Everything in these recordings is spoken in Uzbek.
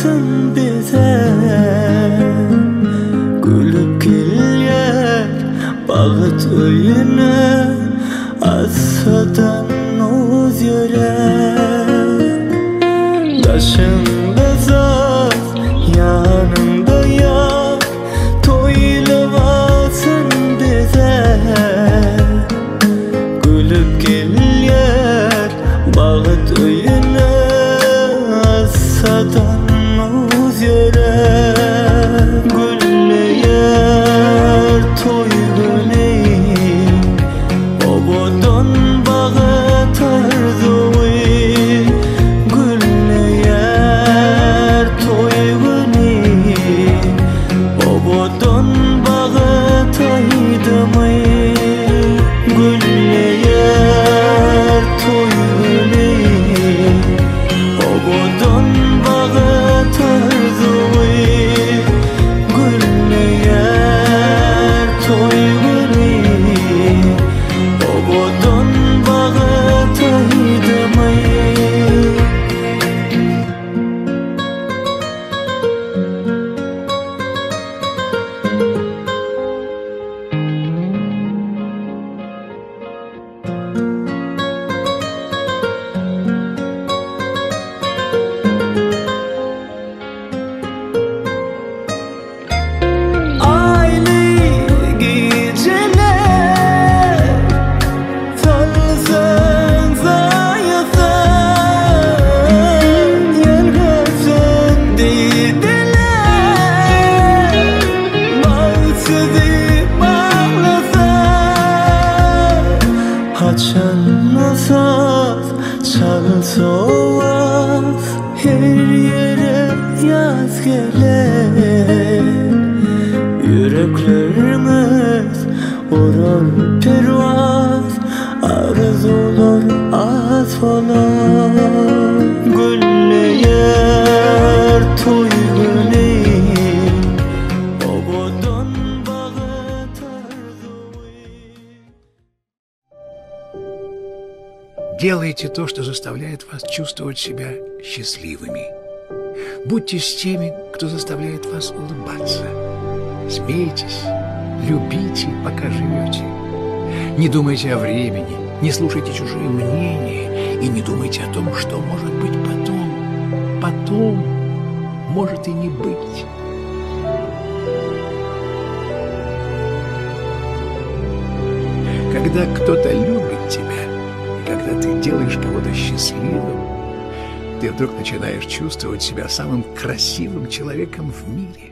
Toýlabasyn bize Gülüp gelýär bagyt öýüne Asadan oz ýörer Daşyňda zat, ýanyňda ýar Toýlabasyn bize Gülüp gelýär bagyt öýüne Asadan oz ýörer Gülleýär toý güni Obadan bagyt arzuwy Gülleýär toý güni Obadan bagyt aýdymy Gülleýär toý güni Obadan bagyt arzuwy Gülleýär toý güni Obadan bagyt aýdymy. Aylı geceler Salsın zayıfın Yelgazın didiler Bağsızı bağlasın Haçan saz çalsa ovaz Her yere yaz gelir Yüreklerimiz urar pervaz Arzular az falan Gülleýär toý güni Obadan bagyt arzuwy. Делайте то, что заставляет вас чувствовать себя счастливыми. Будьте с теми, кто заставляет вас улыбаться. Смейтесь, любите, пока живете. Не думайте о времени, не слушайте чужие мнения и не думайте о том, что может быть потом. Потом может и не быть. Когда кто-то любит тебя, и когда ты делаешь кого-то счастливым, ты вдруг начинаешь чувствовать себя самым красивым человеком в мире.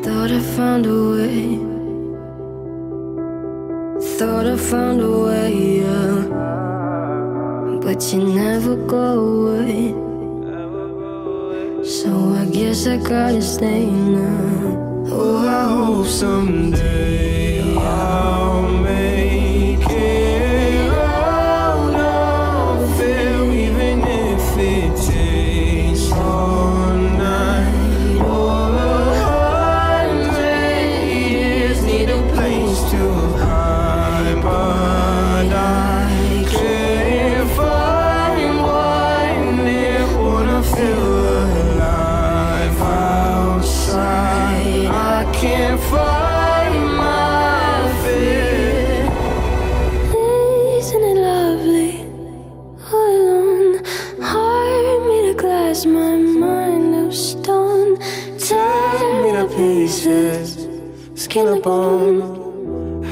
Thought I found a way. Thought I found a way, yeah. But you never go away. So I guess I gotta stay now. Oh, I hope someday I'll make it out of here, even if it takes all night. All 100 years need a place to hide, but I can't find one. It wanna feel alive outside. I can't find my fear. Isn't it lovely? All alone, heart made of glass, my mind of stone. Tear me to pieces, skin and bone.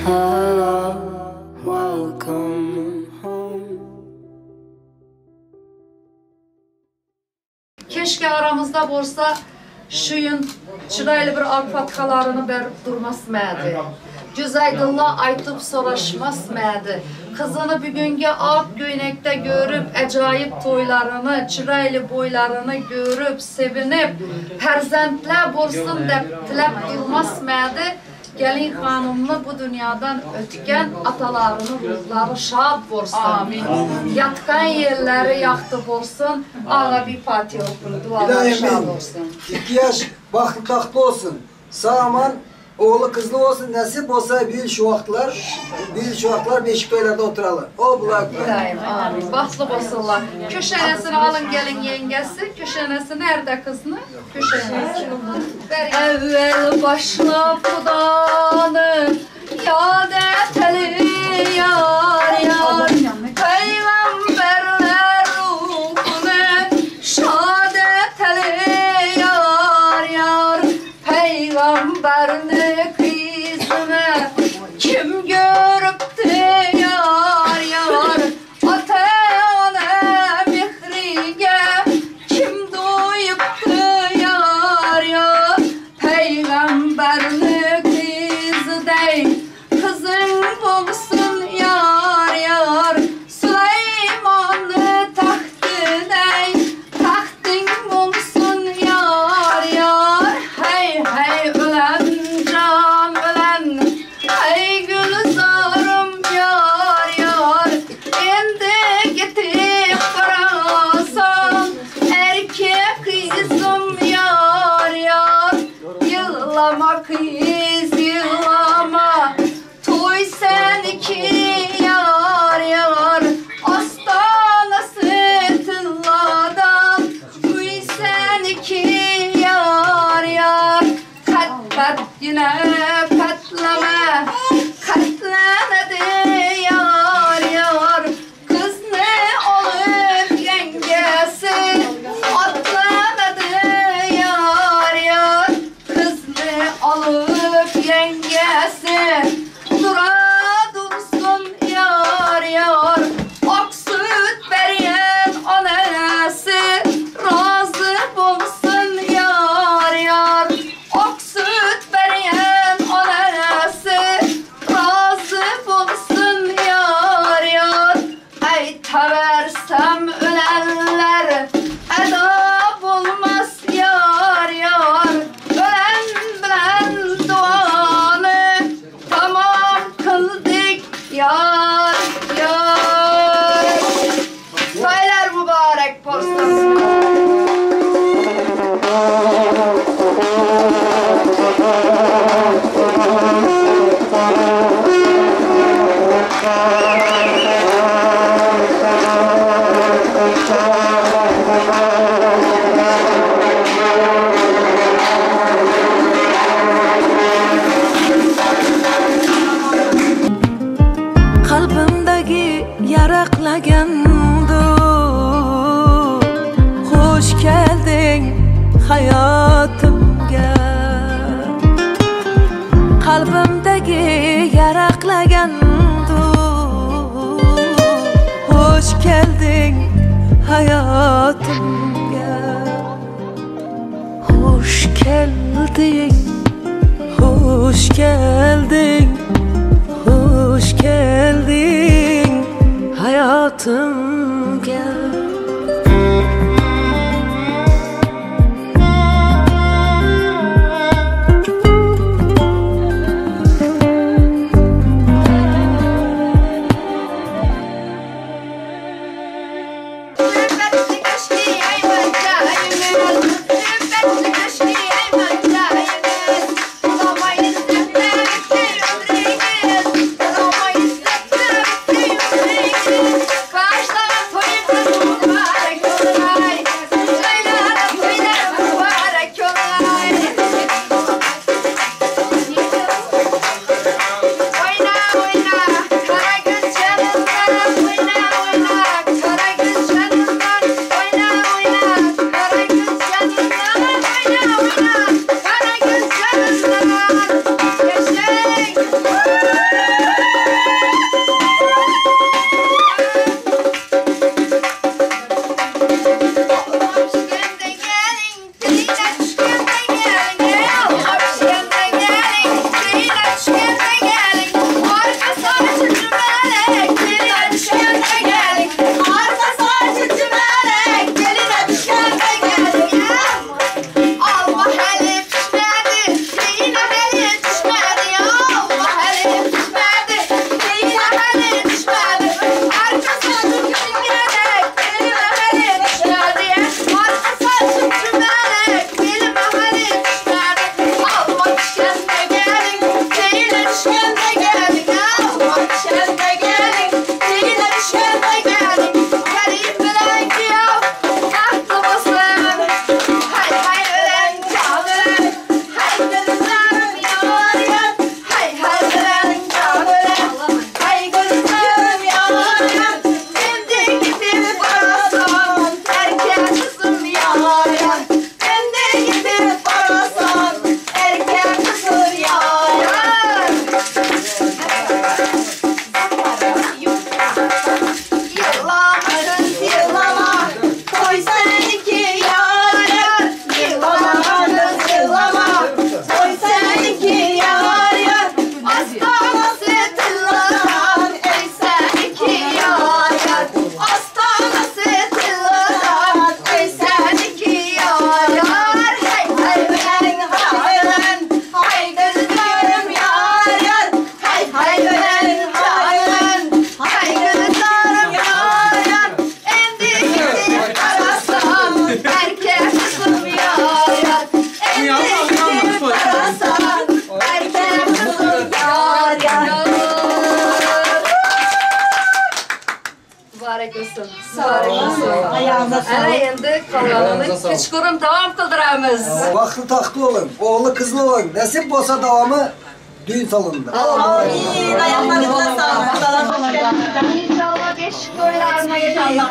Hello, welcome home. Keşke aramızda bolsa şu yıl çıraylı bir ak fatikalarını berip durmaz mıydı? Güzaydınla aytıp soraşmaz mıydı? Kızını bugünkü ak göynekte görüp, acayip toylarını, çıraylı boylarını görüp, sevinip, perzentler bolsun dep tilep durmaz mıydı? Gelin hanımını bu dünyadan ötken atalarının ruhları şad olsun. Amin. Yatkan yerleri yaktı olsun. Ağa bir Fatiha okunu, duaları şad olsun. 2 yaş bahtlı tahtlı olsun. Sağ aman oğlu kızlı olsun, nasip olsa bir şu vaxtlar, bir şu vaxtlar beşik toylarda oturalım. O bulaklar. İlahim, amin. Bahtlı olsunlar. Köşenesini alın gelin yengesi. Köşenesi nerede kızını? Köşenesi. Evvel başla fudanı, yad eteli yar yar. Peygamberler ruhunu şad eteli yar yar. Peygamberini kızını kim görüptü yar yar? Ata-ana mihriye kim duyuptu yar yar? Peygamberini kızı değil, kızın bulsun yar yar. Süleyman'ı tahtı değil, tahtın bulsun yar yar. Hey hey ölen can ölen, hey gülzarım yar yar. Endi gitip varasan, erkek kızım yar yar. Yıllama kız yıllama, toy sen iki yar yar. Astanası tılladan, uy sen iki yar yar. Kat kat yine katlama, katlanadi yar yar. Kız ne olur yengesi, atlanadı yar yar. Kız ne alıp yengesi, dura dursun yar yar. Ak süt veren anası, razı olsun yar yar. Ak süt veren anası, razı olsun yar yar. Aytaversem ölenler, eda olmaz yar yar. Ölen bilen duanı tamam kıldık yar yar. Toylar mübarek olsun. Qalbimdagi yaraqlagan dur, xush kelding hayotimga. Qalbimdagi yaraqlagan dur, xush kelding hayotimga. Xush kelding, xush kelding, xush kelding hayotimga. Başlama toyun kızım. Ana endi qolganini kechqurun davom qildiramiz. Baxtli taxtli bo'ling, o'g'li qizli bo'ling. Nasib bo'lsa davomi düğün salonunda. Amin. Ayaklarınıza sağlık. İnşallah beşik toylarına inşallah.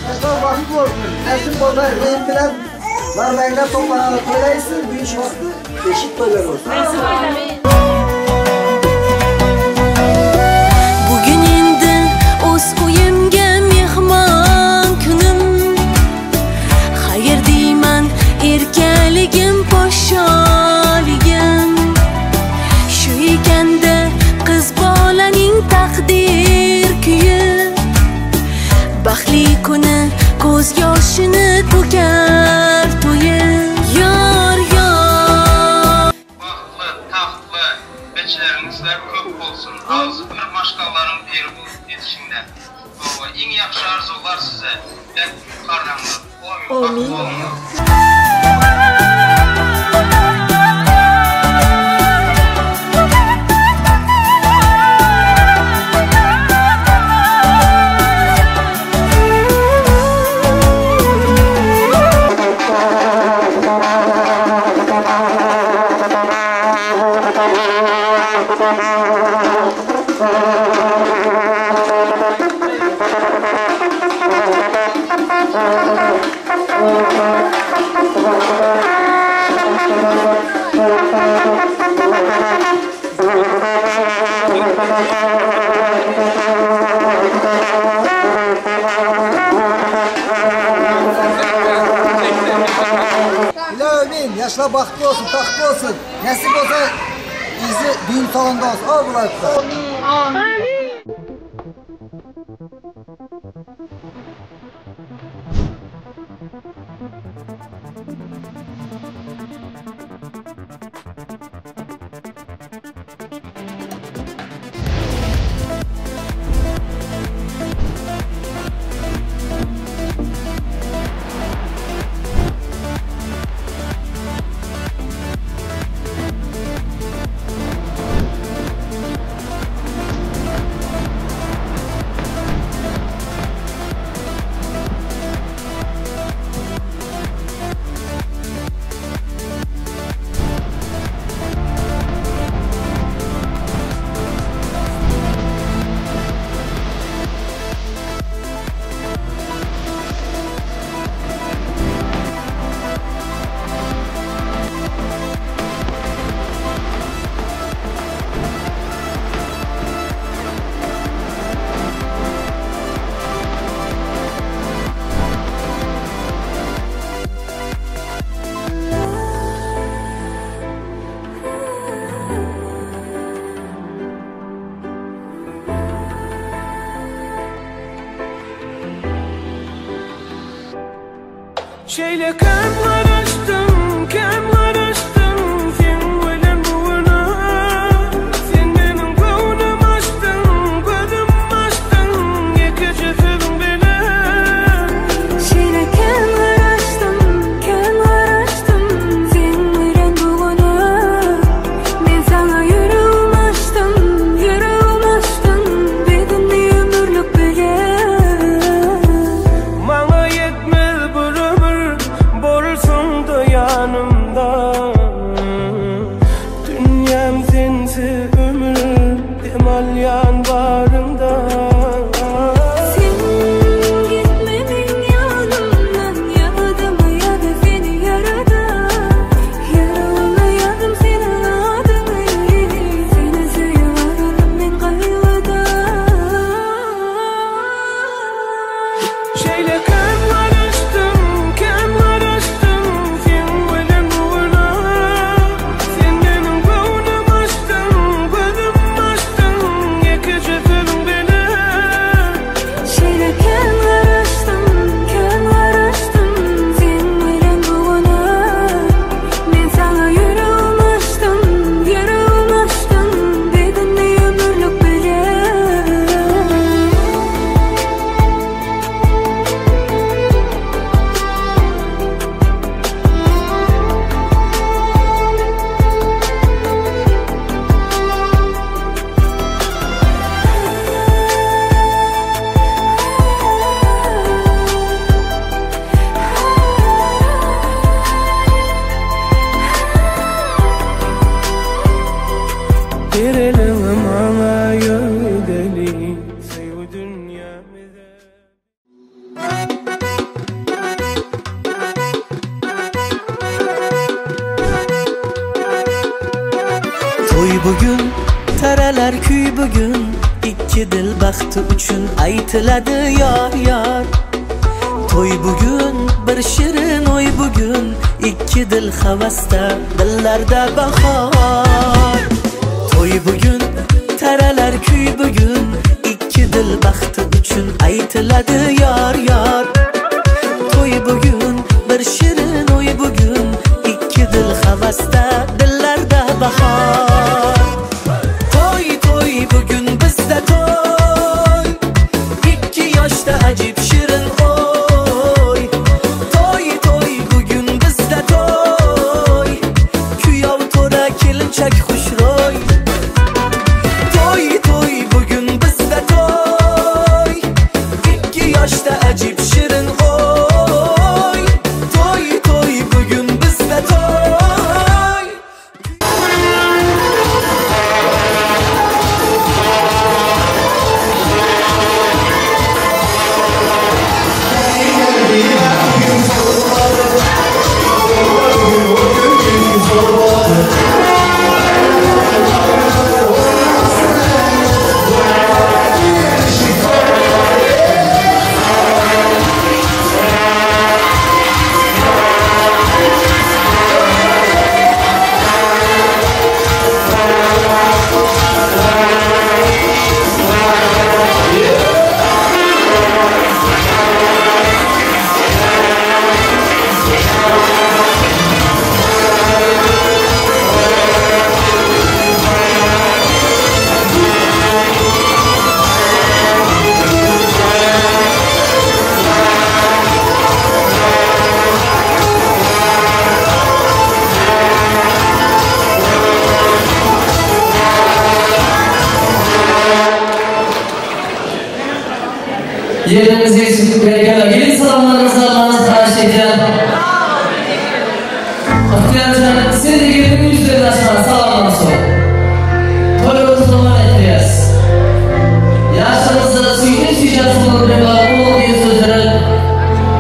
Yaşlar baxtli olsun. Nasip bo'lsa men bilan Narbaylar toplanadi to'laysiz, bu ish vaqti beshik to'ylar olsun. Bugun endi o'z uyimga mehmon kunim. Xayr deyman erkaligim podsholigim. Shu ekanda qiz bolaning taqdir kuyi. Baxtli kuni ko'z yoshini to'kar to'yi. Yor yor. Baxtli, taxtli beçilerinizler köp olsun. Ağzı bir maşqaların peri bulup yetişinde. En yaxşı arzular size. Bek qardanlar. Amin. İlahi yaşlar baxtli olsun, taxtli olsun. Nasip olsa izi düğün salonunda olsun. Al bular. Amin. Amin. Şeyle kem kem karıştım sen bilen bugünü. Sen benim gönlüm açtın, gözüm açtın, yekece sözün bile. Şeyle kem karıştım sen bilen bugünü. Men sana yüreğim açtım, yüreğim açtım, bedenli ömürlük bile. Bana yetmez bir ömür, bolsun da yanımda. Dünyam sensiz ömür, dem alyan varımda. Sen gitmemin yanımdan, yadımı yadı seni yarada. Yaralı yadım senin adını, seni seviyorum men kaygıda. Şeyle kem karıştım sen bilen bugünü. Sen benim gönlüm açtın, gözüm açtın, yekece sözün bile. Şeyle kem karıştım sen bilen bugünü. Men sana yüreğim açtım, yüreğim açtım, bedenli ömürlük bile. Verelim ama yöydeli sev dünyamıza. To'y bugun, taralar kuy bugun, ikki dil baxti uchun aytiladi yor yor. To'y bugun, bir shirin o'y bugun, ikki dil havasda, dillarda bahor. To'y bugun, taralar kuy bugun, ikki dil baxti uchun aytiladi yor yor. To'y bugun, bir shirin o'y bugun, ikki dil havasda, dillarda bahor. To'y to'y bugun bizda to'y, ikki yoshda ajib shirin o'y. To'y to'y bugun bizda to'y, kuyov to'ra kelinchak xushro'y. To'y to'y bugun bizda to'y, ikki yoshda ajib shirin o'y. To'y to'y bugun bizda to'y. Yerimize gelin salamlarınızı almanızı xahiş edeceğim. Ihtiyarcan, siz de gelin yüzlerini açmanız salamdan sonra. Toyumuzu zaman ettireceğiz. Yaşlarınızda suyunu suyacağız bol diye sözleri.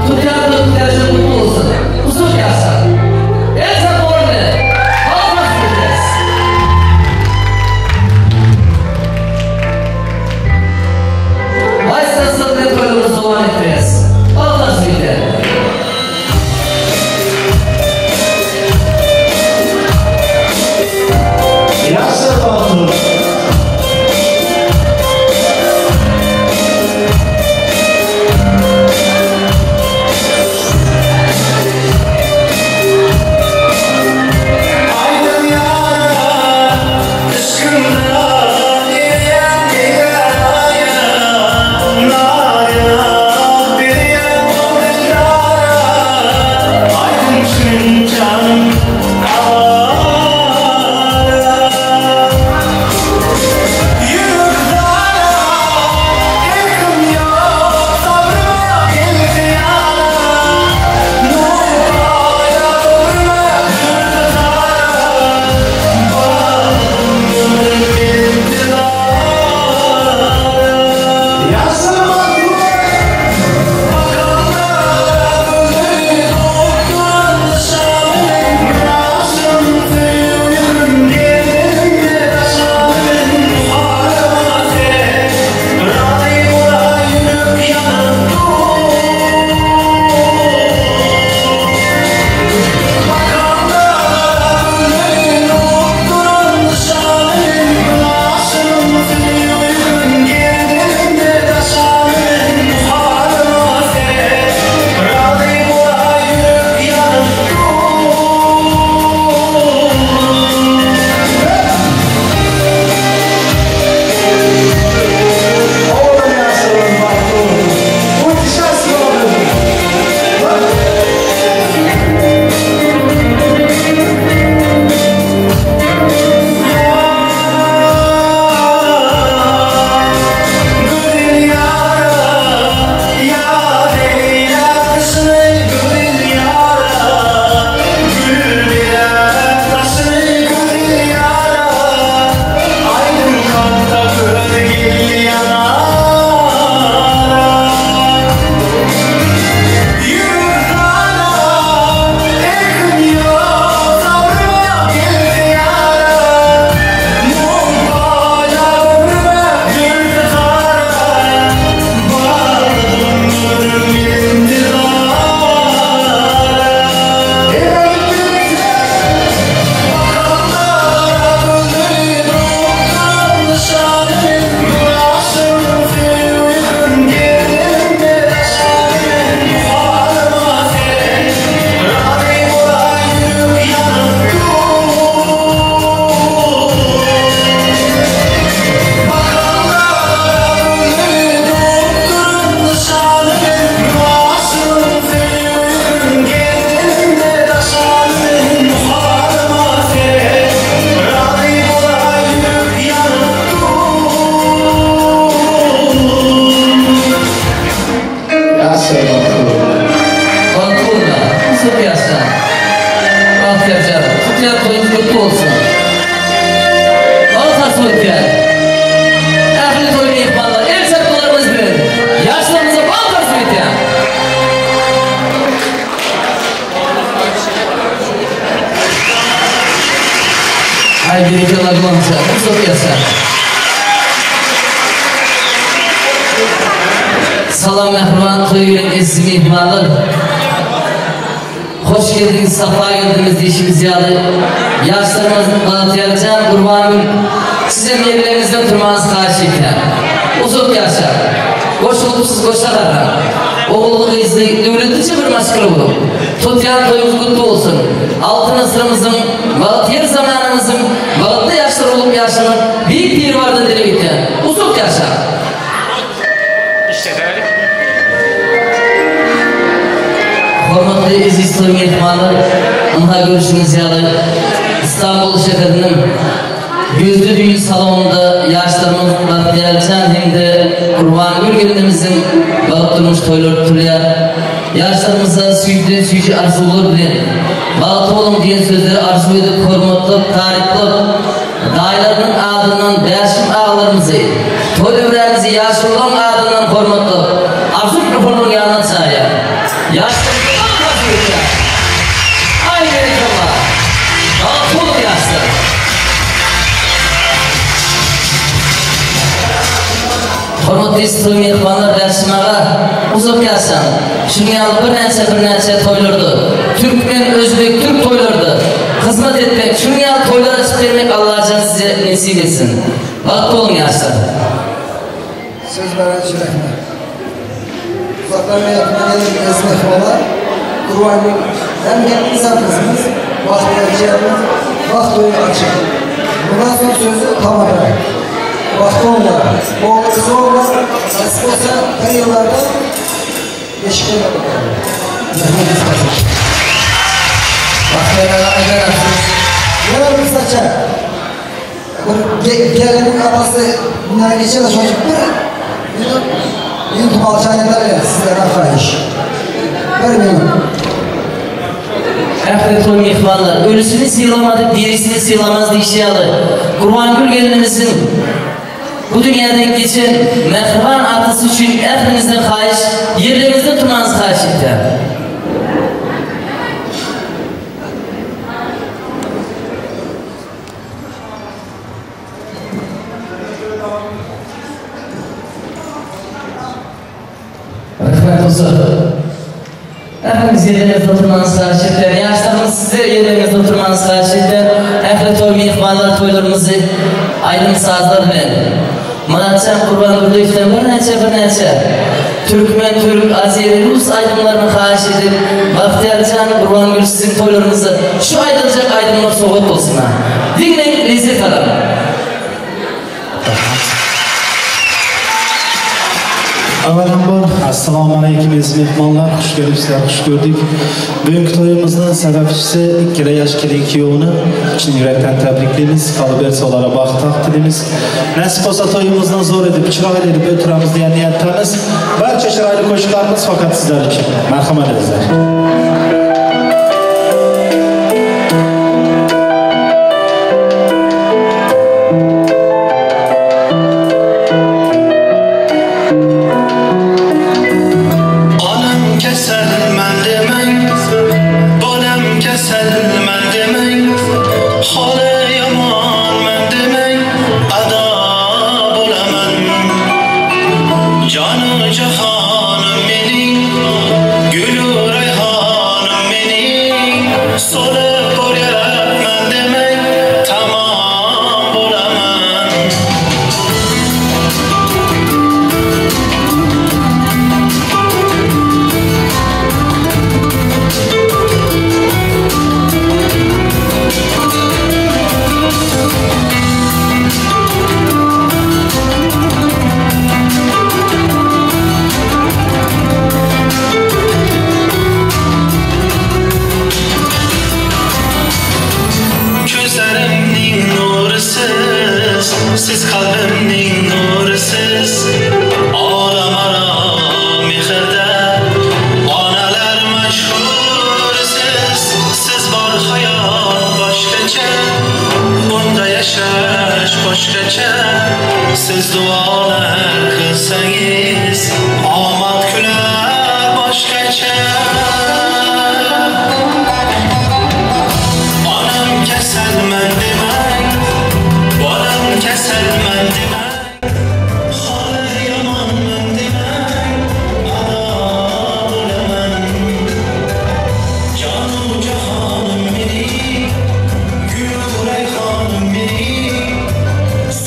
Tutyar da ihtiyacı mutlu olsun. Uzun yaşlar. El saporlu. Almak edeceğiz. Vay sırasında toyumuzu zaman ettireceğiz. Allah sizi. Salam mehriban to'yning aziz mehmonlar. Hoş geldiniz, safa geldiniz deyişimiz yalı. Yaşlarımızın Bahtiyarcan, Kurbanım, sizin yerlerinizde durmanız karşı eken. Uzun yaşa, hoş olupsuz koşa kadar. Oğullu kızlı, devletici bir maskara bulup. Tutyan toyumuz kutlu olsun. Altın asrımızın, Bahtiyar zamanımızın, bahtlı yaşlar olup yaşanın büyük bir vardı dilekten. Uzun yaşa. Hürmetli aziz toy mehmonlar, unda görüşünüz yalı İstanbul şehrinin Güzlü Düğün Salonu'nda yaşlarımız Bahtiyarcan hem de Kurban Gülgün'ümüzün balık durmuş toylar turuyor. Yaşlarımıza süydü süydü arzular bilen, balık olun diyen sözleri arzu edip, hürmetli, tarifli, dayılarının adından Berşim ağalarımızı, toy ömremizi yaşlıların adından hürmetli, arzu mikrofonunun yanına çağırıyor. Yaşlarımızı ay berekallah. Balık olun yaşlar. Hürmetli toy mehmonlar, Berşim ağa, uzun yaşan. Şunga bir neçe toylardı. Türkmen, Özbek, Türk toylardı. Hizmet etmek, şunga toylar açıp vermek Allah'can size nasip etsin. Balık olun yaşlar. Söz veren şerefine. Uzaklarına yakına gelen aziz mehmonlar, Kurban hem kendi misafirimiz, Bahtiyarcanımız, baht toyu açık. Bundan sonra sözü tamamlar. Bahtı onlar, oğlu kızı onlar, nasip olsa her yıllarda eşiklerle bakalım. Qisqacha bir gelinin atası bundan geçer de çocuk bir minut alçağına sizlerden xahiş. Bir minut. Ehli toy mehmanlar, ölüsünü sıylamadı, dirisini sıylamaz deyişyalı. Kurbangül gelinimizin bu dünyadan geçen mehriban atası üçün ehlinizden xahiş, yerlerinizde turmanızı xahiş etti. Rahmet olsun. Hepimiz yerlerinizde oturmanızı xahiş ettiler. Yaşlarımız sizler yerlerinizde oturmanızı xahiş ettiler. Ehli toy mehmanlar toylarımızı aydın sazlar bilen. Muratcan Kurban Gurluyev'den bir neçe Türkmen, Türk, Azeri, Rus aydınlarını xahiş edip Bahtiyarcan Kurbangül sizin toylarınızı şu aydılacak aydınlar soğuk olsun ha. Dinleyin, lezzet alın. Avvalambor, assalomu alaykum aziz mehmonlar, xush kelibsizlar, xush ko'rdik. Bugungi to'yimizning sababchisi ikkala yosh kelin kuyovni chin yurakdan tabriklaymiz. Qolaversa ularga baxt tilaymiz. Nasib bo'lsa to'yimizni zo'r edib, chiroyli edib o'tiramiz degan niyatdamiz. Barcha chiroyli qo'shiqlarimiz faqat sizlar uchun. Marhamat azizlar.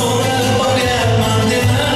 So'rab boryapman demang.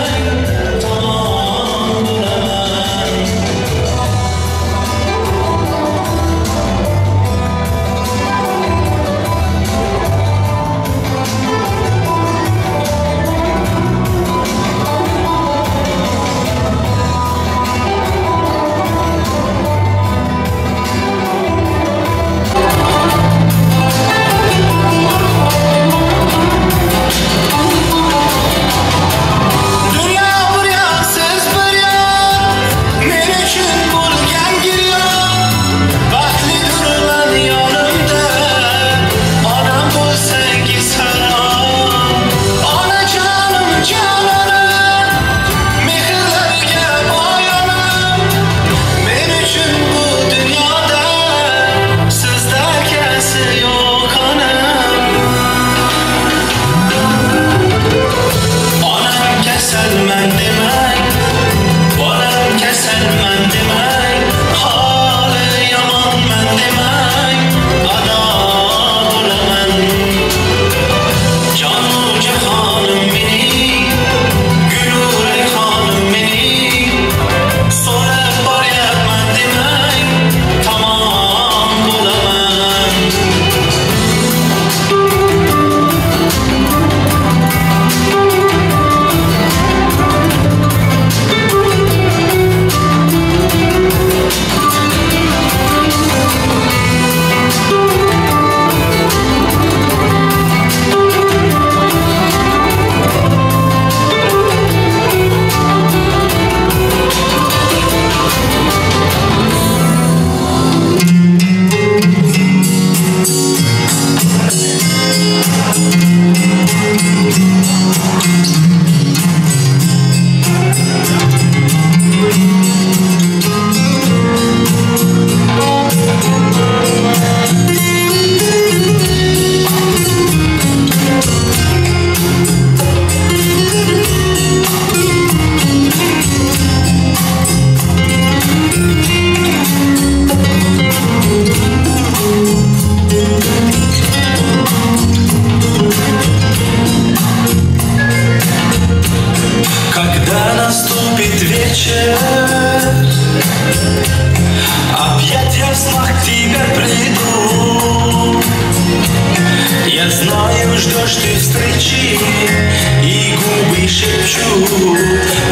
шепчу,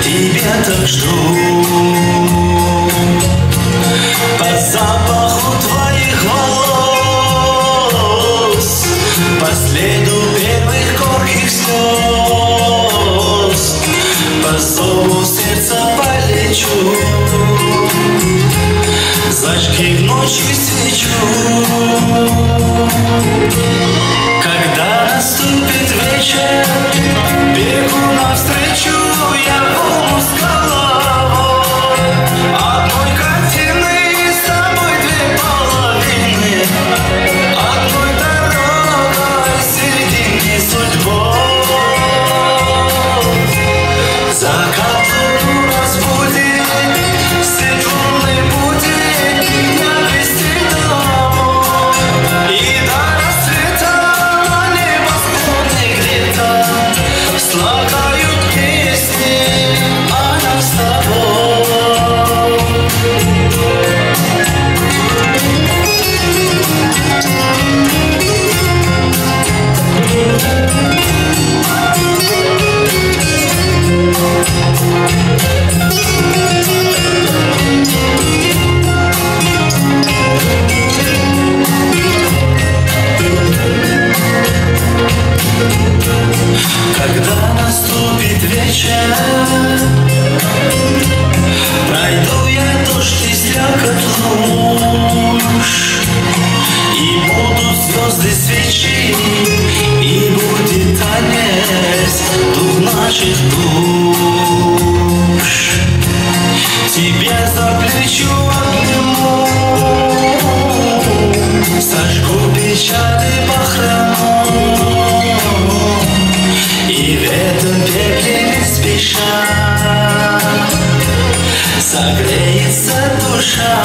тебя так жду. По запаху твоих волос, по следу первых горьких слез, по зову сердца полечу, зажги в ночи свечу. Когда наступит вечер, бегу навстречу, я волну с головой. Одной картины с тобой две половины, одной дорогой середины судьбой. Закат луну разбудит, свет луны будет меня вести домой. И до рассвета на небосклоне где-то слагают песни о нас с тобой. Когда наступит вечер, пройду я дождь и слякоть луж, и будут звезды свечи, и будет танец дух наших душ. Тебя за плечо обниму, сожгу печали бахрому, и в этом пепле не спеша согреется душа.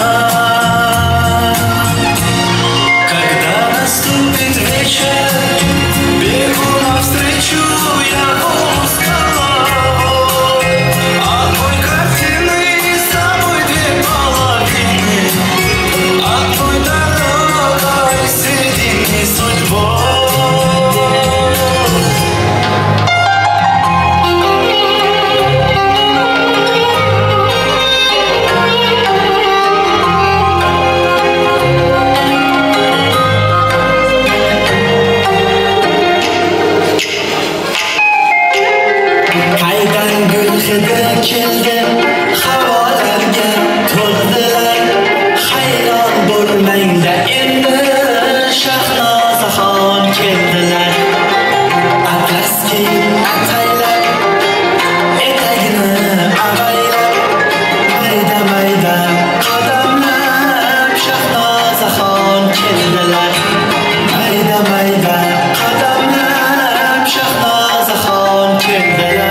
Когда наступит вечер, бегу навстречу, я волну с головой. Одной картины с тобой две половины, одной дорогой середины судьбой. Qaydan gul hidi keldi, havolarga to'ldilar. Hayron bo'lmangda endi, Shahnozaxon keldilar. Atlas kiyib ataylab, etagini avaylab, mayda-mayda qadamlab Shahnozaxon keldilar. Mayda-mayda qadamlab Shahnozaxon keldilar.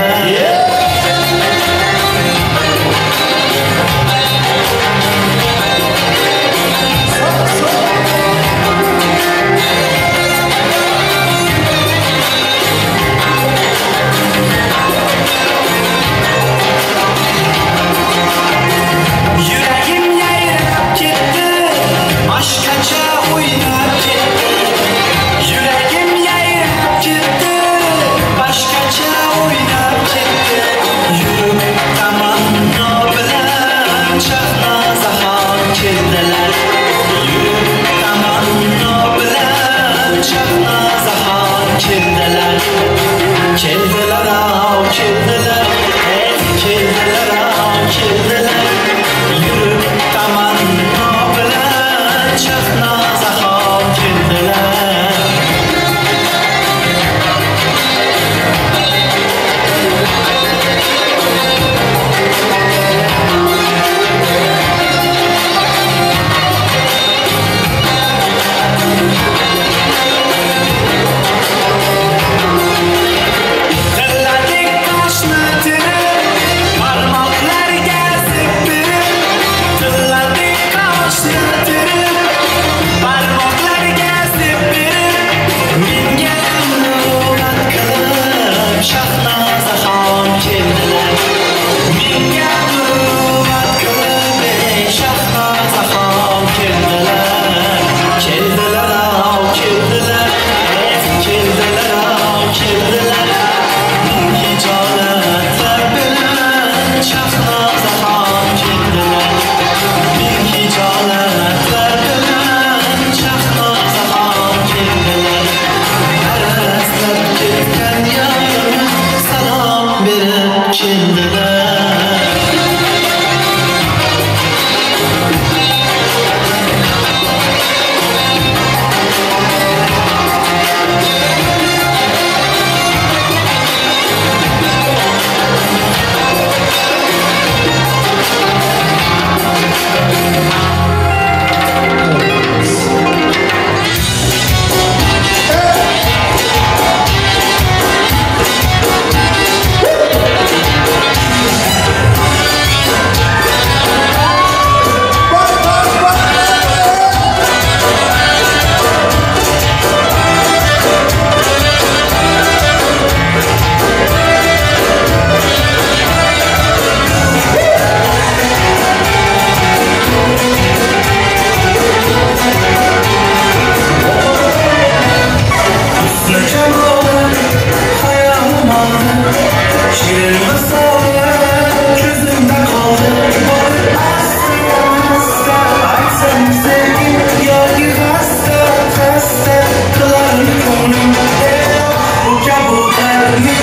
We'll be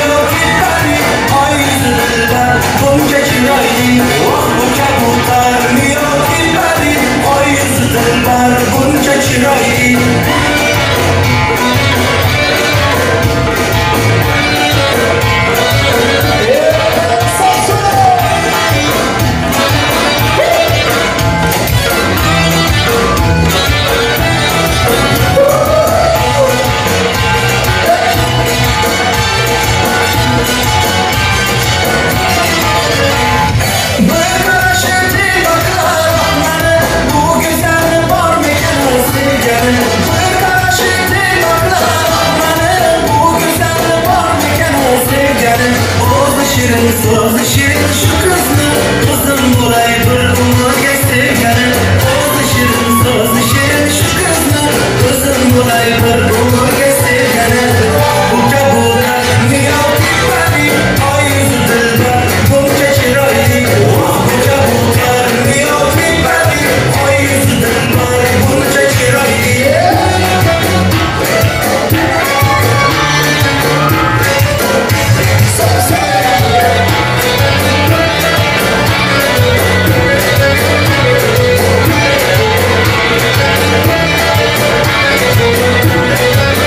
right back.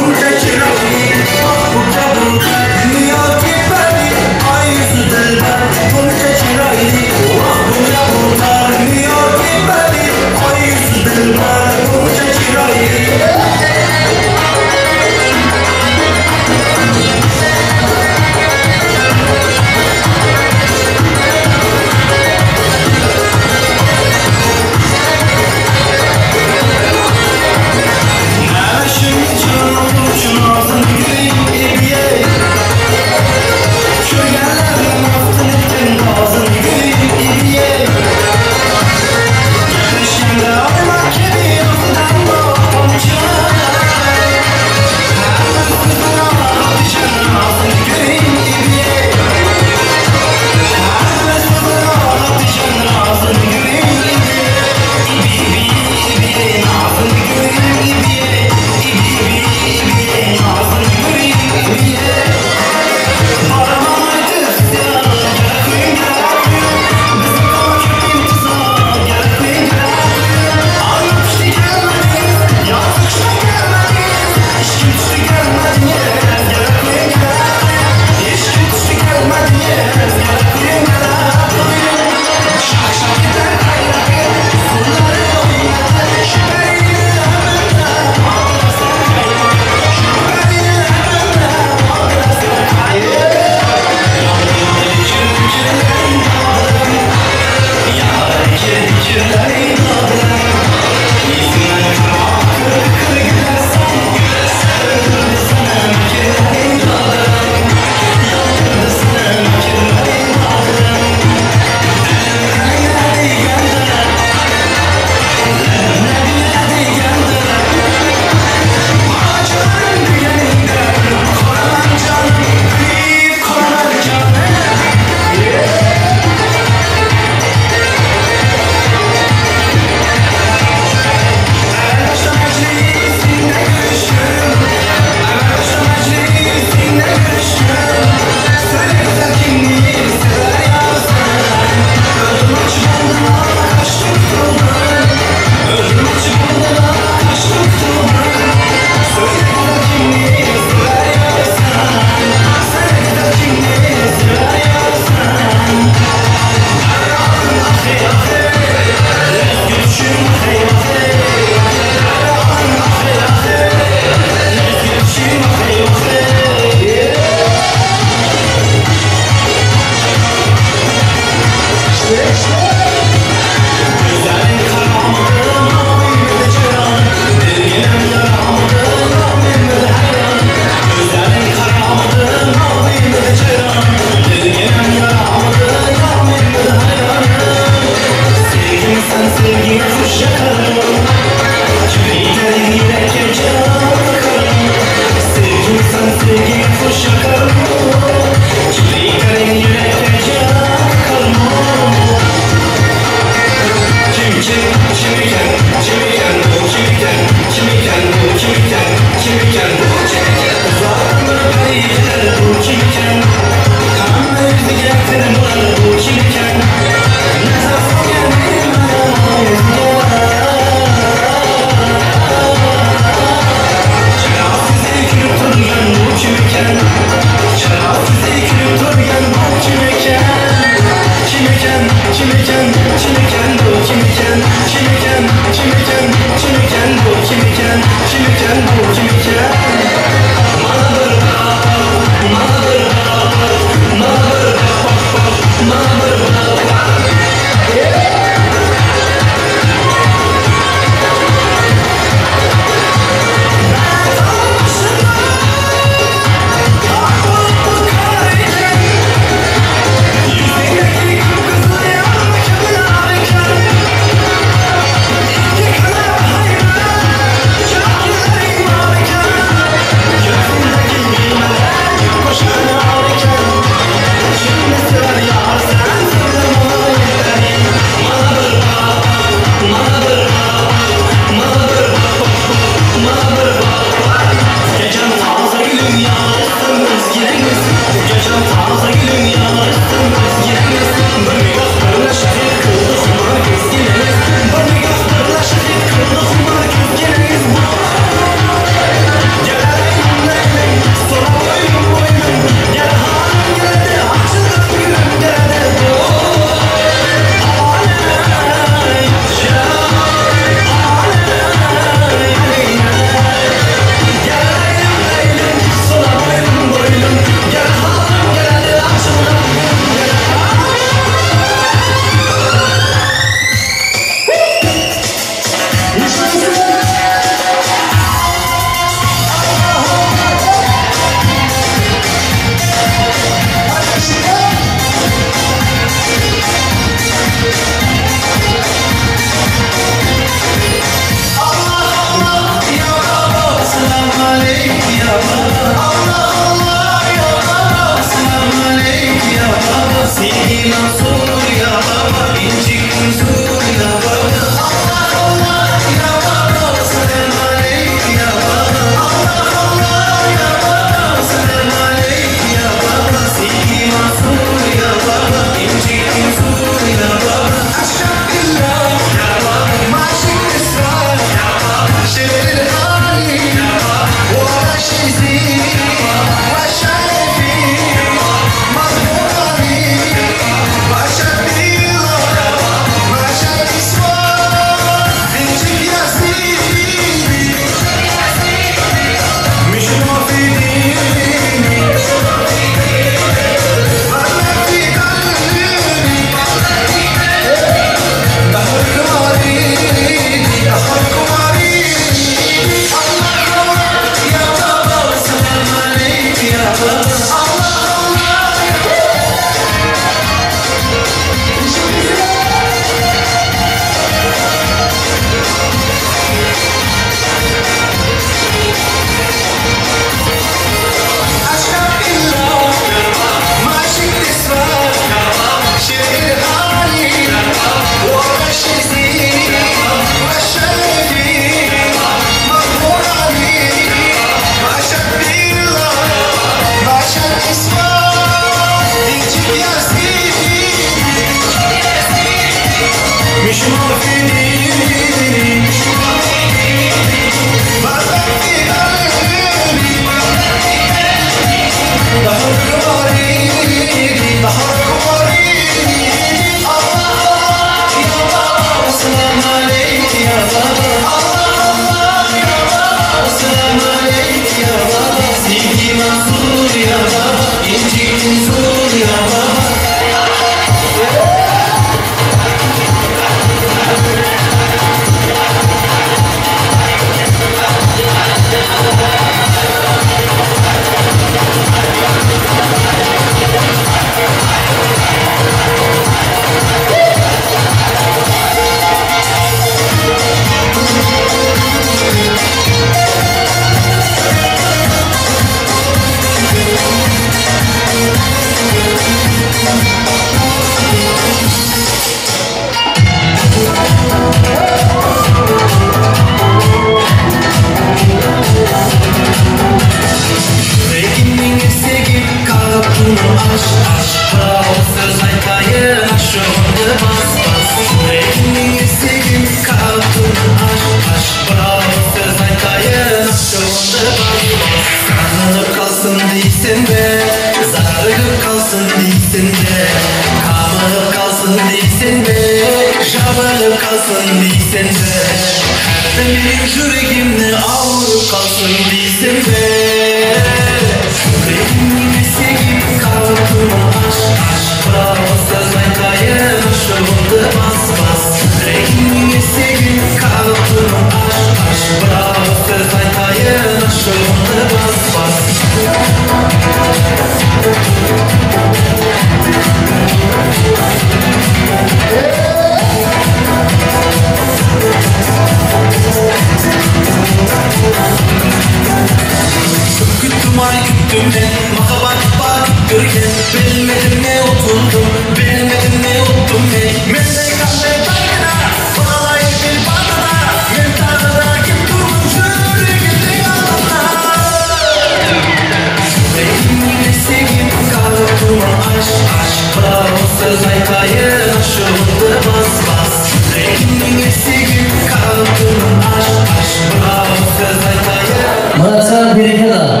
Aş aş bravo söz aytayın Aşığımdı bas bas Yüreğimnin esigi Kalbim aş aş bravo söz aytayın Muratcan berekella.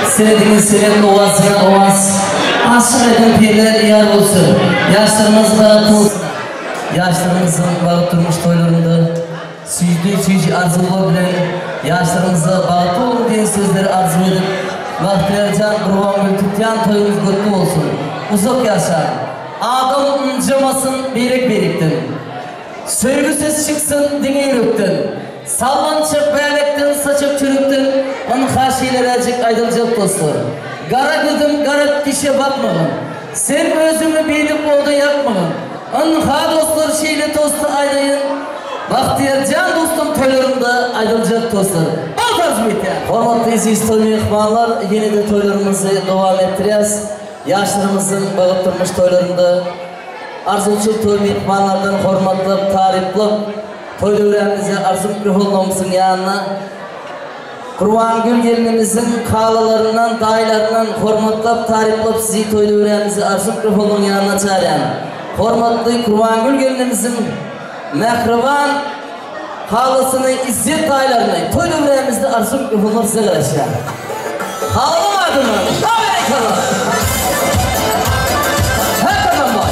Senedinin senet ovasına ovas. Aşık eden pirler yar olsun. Yaşlarımız bahtı olsun. Yaşlarımızın bahtı durmuş toylarında süydü süydü arzular bilen yaşlarımıza bahtı olun diye sözleri arzu edip Bahtiyarcan Kurban Tutyan toyumuz kutlu olsun. Uzak yaşar. Adam incemasın berek berektin. Söygü ses çıksın dine yürüktün. Sallançık beyliktin saçıp çürüktün. Onun haşileri aydılacak dostlar. Qara qızım qara kişiye bakmağın. Sen özümü bilip oldu yapmağın. Anha dostlar şeyle tostu aydayın. Bahtiyarcan dostum toylarında aydılacak dostlar. Hormatli aziz toy mehmonlar, yine de toylarımızı devam ettiriyoruz. Yaşlarımızın bağıp durmuş toylarında arzuçul toy mehmonlardan hormatlab, tariflab toy dövremizi arzu mikrofon yanına Kurban gelinimizin kağlalarından, dayılarından hormatlab, tariflab sizi toy dövremizi arzu mikrofonun yanına çağıran hormatli Kurban gelinimizin mehriban halasını, izzet dayılarını toy dövremizde arzu mikrofonlar size karışıyor. Halam adımı, Amerikalı. Her zaman var.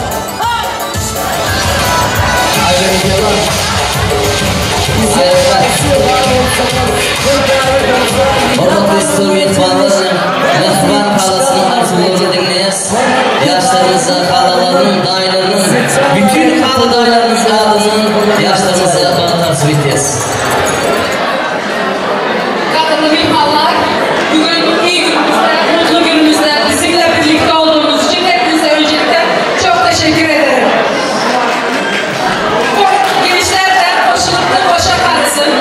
Hormatli mehmonlar, mehmon halasının arzularını dinleyiniz. Yaşlarımıza, halalarının, dayılarının, bütün hala dayılarımızın adının yaşlarımıza arzu ederiz. Kadınlı mehmonlar, bugün iyi günümüzde, mutlu günümüzde bizimle birlikte olduğunuz için hepinize öncelikle çok teşekkür ederim. Bu gençler de koşulukta koşa kalsın.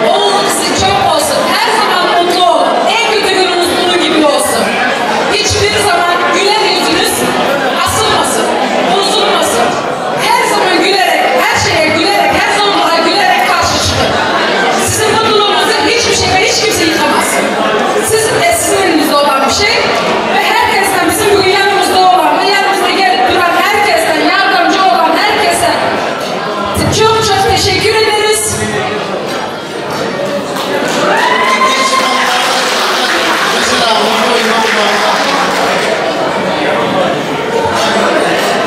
Oğlum sizi çok olsun. Her zaman mutlu olun. En kötü gününüz bunun gibi olsun. Hiçbir zaman güler yüzünüz asılmasın, bozulmasın. Her zaman gülerek, her şeye gülerek, her zorluğa gülerek karşı çıkın. Sizin mutluluğunuzu hiçbir şey ve hiç kimse yıkamaz. Sizin elinizde olan bir şey ve herkesten, bizim bugün yanımızda olan ve yanımızda gelip duran herkesten, yardımcı olan herkese çok çok teşekkür ederiz.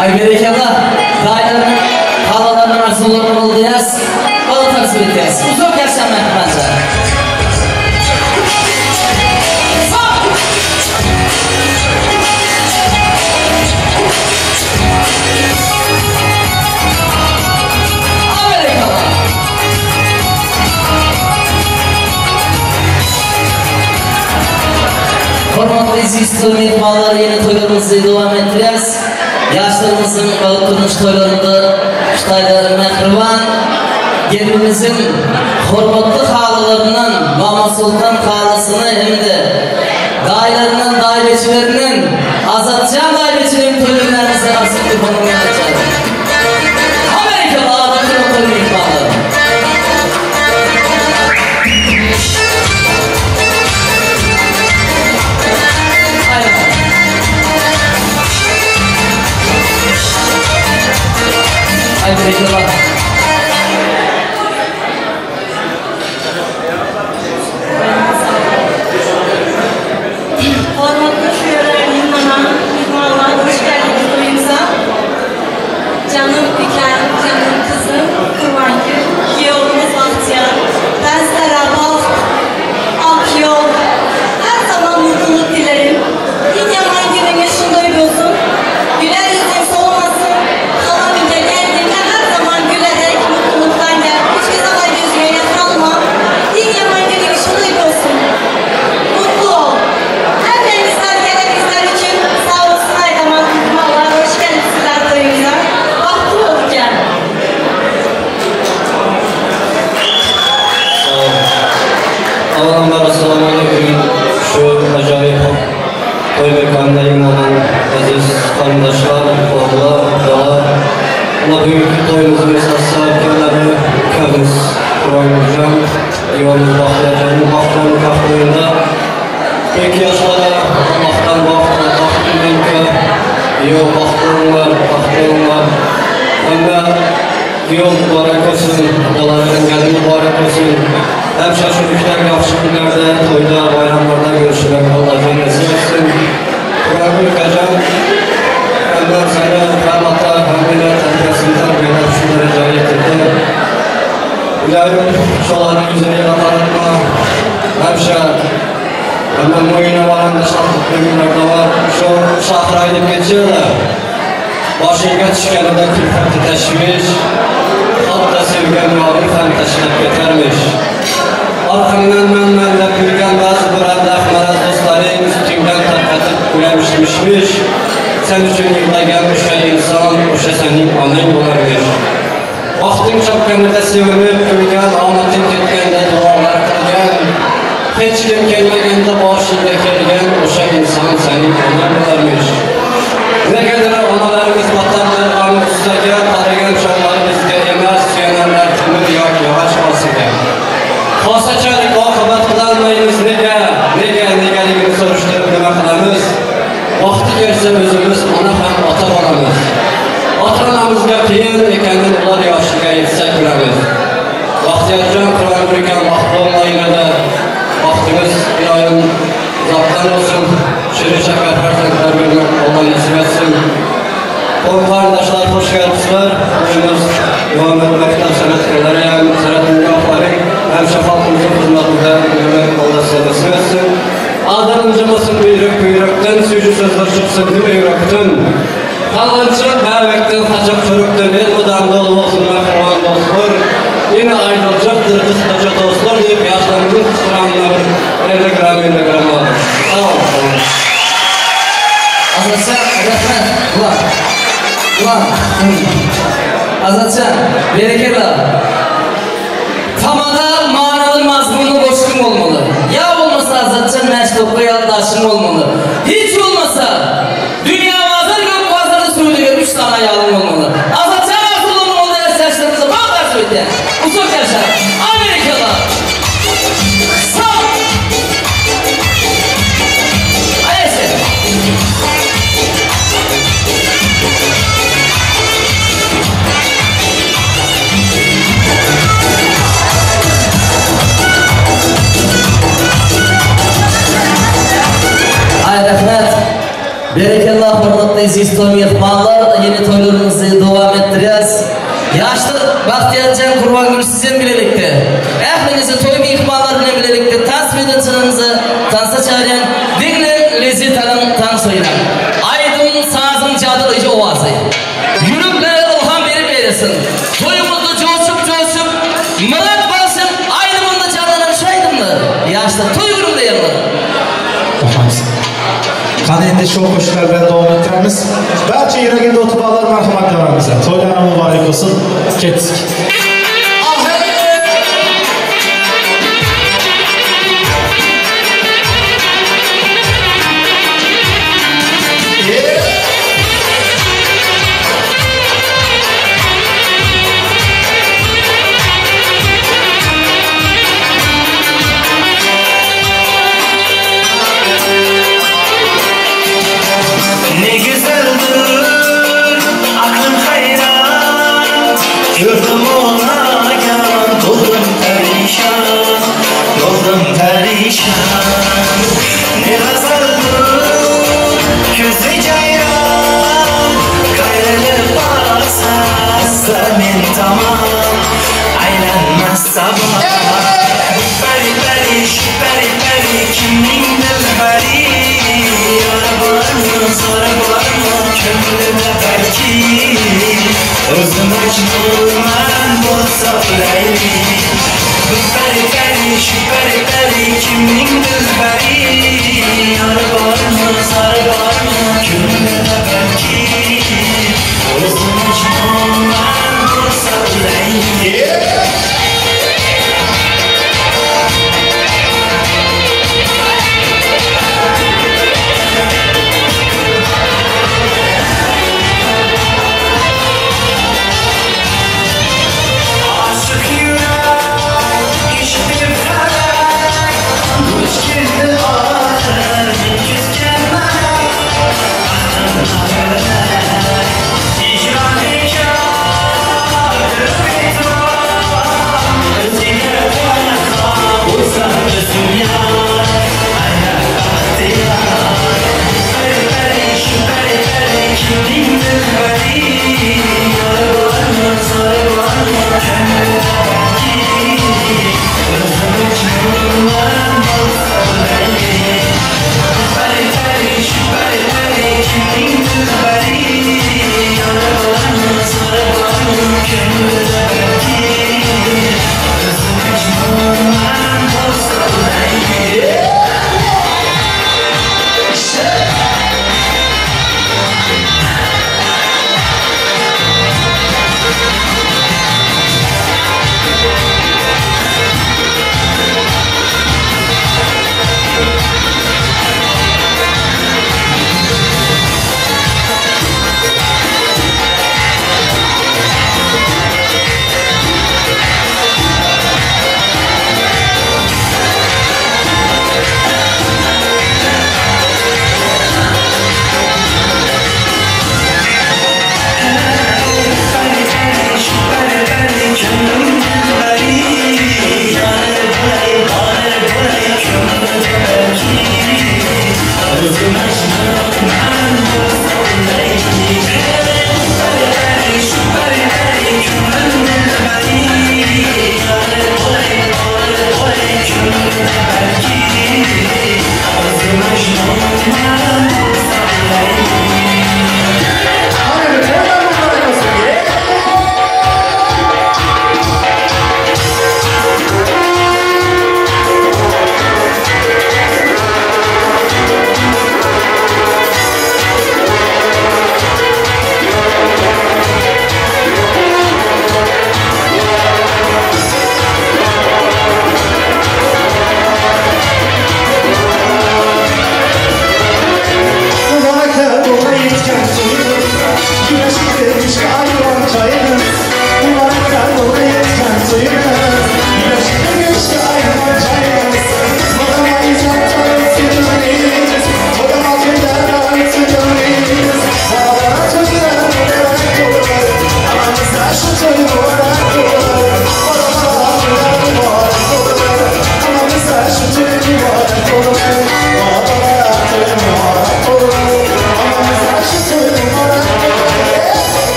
Ay berekella, dayılarının, halalarının arzularının oldu yaz. Bana tavsiye ederiz. Uzak yaşam mehmanlar. Hormatli aziz toy mehmonlar, yine toylarımızı devam ettiriyoruz. Yaşlarımızın bağıp durmuş toylarında Xitayda mehriban gelinimizin hormatli halalarından Mama Sultan halasını hem de dayılarının, daireçilerinin Azatcan daireçilerinin toylarımızı asıl bir konumuna açacağız. Amerikalı adamın toy mehmonları. Ay berekella. Hormatli şuyerler, mehmonlar, hoş geldiniz toyumuza. Canım Üken, canım kızım Kurban Gül, yolumuz Bahtiyar. Ben sizlere baht, ak yol, her zaman mutluluk dilerim. En yaman gününüz şunday olsun. Güler yüzün solmasın. Halam ince geldiğinde her zaman güler. Kuyov baxtli bo'linglar, baxtli bo'linglar. Hamma kuyov muborak bo'lsin, bolalarning gali muborak bo'lsin. Həmişə şu günlər, yaxşı günlərdə, toyda, bayramlarda görüşmək Allah'ın nasip etsin. Qurban Ukacan, həm sənə, həm ata, həm belə tərbiyəsini tərbiyələr şu dərəcəyə yetirdi. İlahim şoların yüzünü qatarıtma, həmişə həmən boyuna varan da şadlıqlı günlərdə var. Şu şahır aydıb geçiyorlar. Başınga düşgənində külfəti təşviş, hatta sevgən yarın fəm təşlab getirmiş. Arxamdan mən-məndə gülgən bəzi bir əblək mərəz dostları üstündən tərpətib güləmişmişmiş. Sən üçün yığlagan o'sha inson, o'sha sening onang bo'larmish. Vaqting chopganida sevinib kulgan, omading ketganda duolar qilgan, hech kim kelmaganda boshingga kelgan o'sha inson sening onang bo'larmish. Negadir onalarimiz vatanlar g'am g'ussaga, qaragan chog'lar bizga emas, suyanarlar temir yoki yog'och bosiga. Xosachalik oqibat qilolmaymiz nega, nega, negaligini surishtirib nima qilamiz? Vaqti kelsa o'zimiz ona ham ota bo'lamiz. Ota-onamizga qiyin ekanini ular yoshiga yetsak bilamiz. Baxtiyorjon Qurban ekan baxtli bo'linglar. Baxtimiz iloyim uzoqdan bo'lsin. Shirin shakar farzandlar bergan Alloh nasib etsin. Qo'y qarindoshlar, xush kelibsizlar. To'yimiz davom etmoqda. San'atkorlar ham, san'at nigohlari həmişə xalqımızın xidmətində görmək Allah sizə nasib etsin. Adam incemesin buyruk buyruktan, suycu sözler çıksın buyruktan. Kalıncı bebekten, kaçak çocuktan, el mudam dolu olsun mehriban dostlar. Yine ayrılacaktır kıskaca dostlar deyip yaşlarımızın kıskananlar 50 gram 50 gram alır. Sağ olun. Azatcan, rahmet. Ulan. Ulan. Azatcan, berekella. Tamada manalı mazmunlu boşluğum olmalı. Ya olmasa Azatcan meştopka yaldaşım olmalı. Hiç olmasa dünya bazar gök bazarda söylüyor 3 tane yalım olmalı. Azatcan Arzu'nun oldu esaslarımıza bağlar söyledi. Usul yaşar. Amerika'da. Sağ ol. Ayşe. Ay rahmet. Berekallah hürmetli aziz toy mehmonlar, yeni toylarımızı devam ettireceğiz. Yaşlı Baxtiyorjon Qurbongul sizin birlikte. Ehlinizi toy mehmonlar bilan birlikte tans meydonchalarimizni tansa çağıran dinle lezzet alın tanışaylar. Aydın sazın cadılayıcı ovazı. Yürüklere ilham verip verirsin. Toyumuzda coşup coşup murat basın aydınında canlanan şaydınlı. Yaşlı toy gününde yanılır. Qani endi shu qo'shiqlar bilan davom ettiramiz. Barcha yuragida o'tib marhamat davramizga. To'ylar muborak bo'lsin. Ketdik. Ne güzeldir, aklım hayran. Gördüm ona yan, doldum perişan, doldum perişan. Ne güzeldir, gözü cayran. Gayrılıp baksa, senin tamam, aylanmaz sabah. Peri peri, şu peri peri, kimin dilberi? Yara var mı, zara var mı, könglimde belki? Özüm mecnunman bo'lsa Leyli. Peri peri, şu peri peri, kimning dilbari? Yara var mı, zara var mı, könglimde belki? Özüm mecnunman bo'lsa Leyli.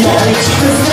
Yoy chiqdi,